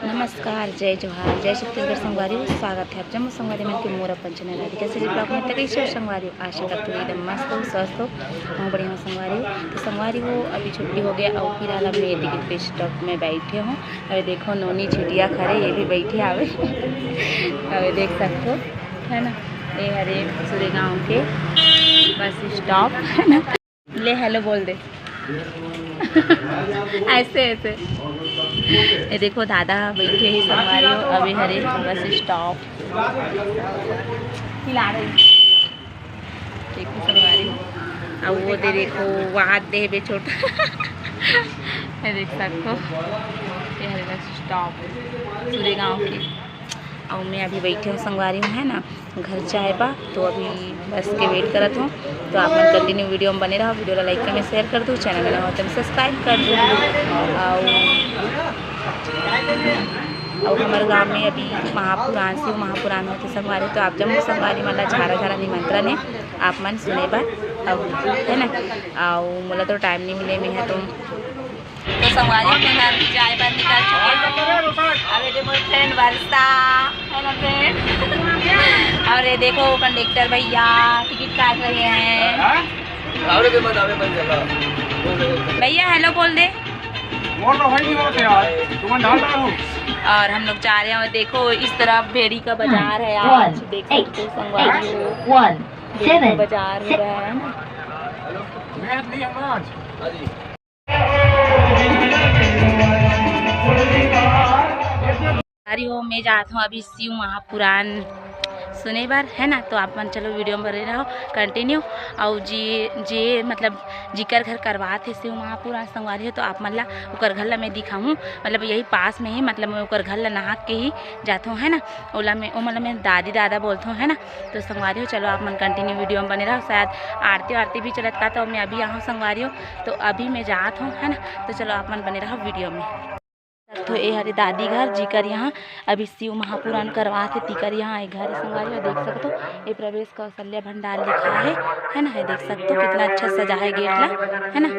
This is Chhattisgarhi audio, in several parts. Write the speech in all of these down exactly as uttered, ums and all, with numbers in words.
नमस्कार, जय जोहार, जय छत्तीसगढ़ संगवारी हो। स्वागत है आप जम्मो संगवारी मन के मोर अपन चैनल राधिका श्री ब्लॉग में। तो कैसे हो संगवारी हो? आशा करत हो एकदम मस्त हो, स्वस्थ हो, हम बढ़िया हो संगवारी हो। तो संगवारी हो, अभी छुट्टी हो गया और फिलहाल हम ये टिकट पे स्टॉप में बैठे हों। अभी देखो नोनी झिटिया खड़े, ये भी बैठे आवे। अभी देख सकते हो, है ना, ये हरे सुरेगांव के बस स्टॉप, है ना। ले हेलो बोल दे। ऐसे, ऐसे। ये देखो दादा बैठे ही संगवारी हो, अभी हरे बस स्टॉप। हिला रही। देखो संगवारी हो। अब वो दे देखो, वहाँ दे बे छोटा। ये देख सकते हो, ये हरे बस स्टॉप सुरेगांव के। अउ मैं अभी बैठे हों संगवारी हो, है ना, घर जाए बा, तो अभी बस के वेट करत हों। तो आप मन कंटिन्यू वीडियो में बने रहो, वीडियो ला लाइक, कमेंट, शेयर कर दो, चैनल में नवा हो तो सब्सक्राइब कर दो। अउ, अउ हमर गांव में अभी महापुराण, शिव महापुराण होथे संगवारी, तो आप जम्मो संगवारी मन ला झारा झारा निमंत्रण है, आप मन सुने बर, अउ, है ना, अउ मोला तो टाइम नहीं मिले, मैं हा तो तो संगवारी हो, मैं घर जाए बर निकल चुके हैं। अब ये देखो फ्रेंड वर्षा, हेलो फ्रेंड। और ये देखो कंडक्टर भैया टिकट काट रहे हैं। भैया हेलो बोल दे। वो तो है नहीं होते यार, तुम डाल रहा हूँ। और हम लोग जा रहे हैं और देखो इस तरफ भेड़ी का बाजार है आज, देख सकते हो संगवारी हो। भेड़ी का बाजार हो रहा है ना। अरे हो, मैं जात हूँ अभी शिव महापुराण सुने बर, है ना। तो आप मन चलो वीडियो में बने रहो कंटिन्यू। और जे, जे मतलब जिकर घर करवात हे शिव महापुराण संगवारी हो, तो आप मन ला ओकर घर ला मैं दिखाऊँ, मतलब यही पास में ही, मतलब मैं ओकर घर ला नहा के ही जात हूँ, है ना। ओला मैं, ओ मतलब मैं दादी दादा बोलत हूँ, है ना। तो संगवारी हो, चलो आप मन कंटिन्यू वीडियो में बने रहो। शायद आरती वारती भी चलत का, तो मैं अभी यहाँ संगवारी हो, तो अभी मैं जात हूँ, है ना। तो चलो आप मन बने रहो वीडियो में। तो ये हरे दादी घर, जिकर यहाँ अभी शिव महापुराण करवात हे, तिकर यहाँ एक घर हे संगवारी हो, देख सकत हो, ये प्रवेश कौशल्या भंडार लिखा है, है ना, ये देख सकत हो कितना अच्छा सजा है गेट ला, है ना।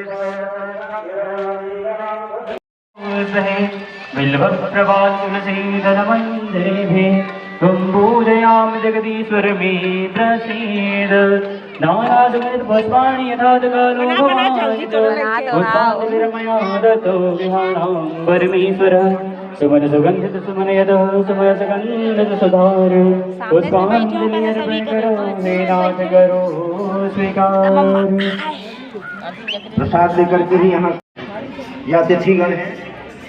बिल्वप्रभातुलसीदलमञ्जरीभिः त्वं पूजयामि जगदीश्वर मे प्रसीद। नानासुगन्धितपुष्पाणि यथा बना, बना, जल्दी करो, लेके। पुष्पाञ्जलिर्मया दत्तो गृहाणां परमेश्वर। सुमन सुगन्धित सुमन यतः सुमन सुगन्धित सुधार। सामने से बैठे हो, पहले सभी करो। पुष्पांजलि अर्पण करो, हे नाथ करो स्वीकार। प्रसाद लेकर के ही यहाँ ये अतिथिगण हैं,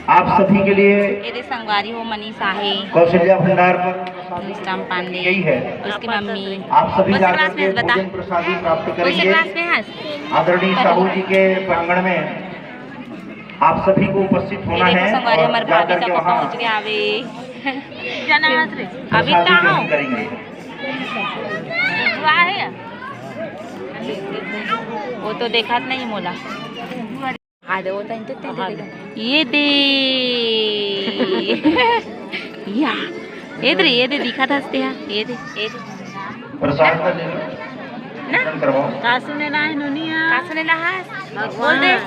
आप सभी के लिए ये दे संगवारी हो, मनीषा है, कौशल्या भंडार पर मनीषा पांडे, यही है। उसकी मम्मी। आप सभी कौन से जाकर क्लास में के है, बता। भोजन प्रसादी प्राप्त कौन से करेंगे। क्लास में है? आदरणीय साहू जी के प्रांगण में आप सभी को उपस्थित होना है। ये देखो संगवारी, और हमारे भाभी जाकर के का वहाँ पहुँच गया अभी। अभी प्रसादी कहाँ ग्रहण हो? करेंगे। वो है? वो तो देखात नहीं मोला। आ दे, वो तो इनते, इनते, इनते देखा। ये दे। या। ये दे, ये दे, दिखा था हंसते हैं। ये दे, ये दे। प्रसाद का दे दो। ना? ग्रहण करवाओ। का सुने ना है, नोनिया? का सुने ना है? बोल दे।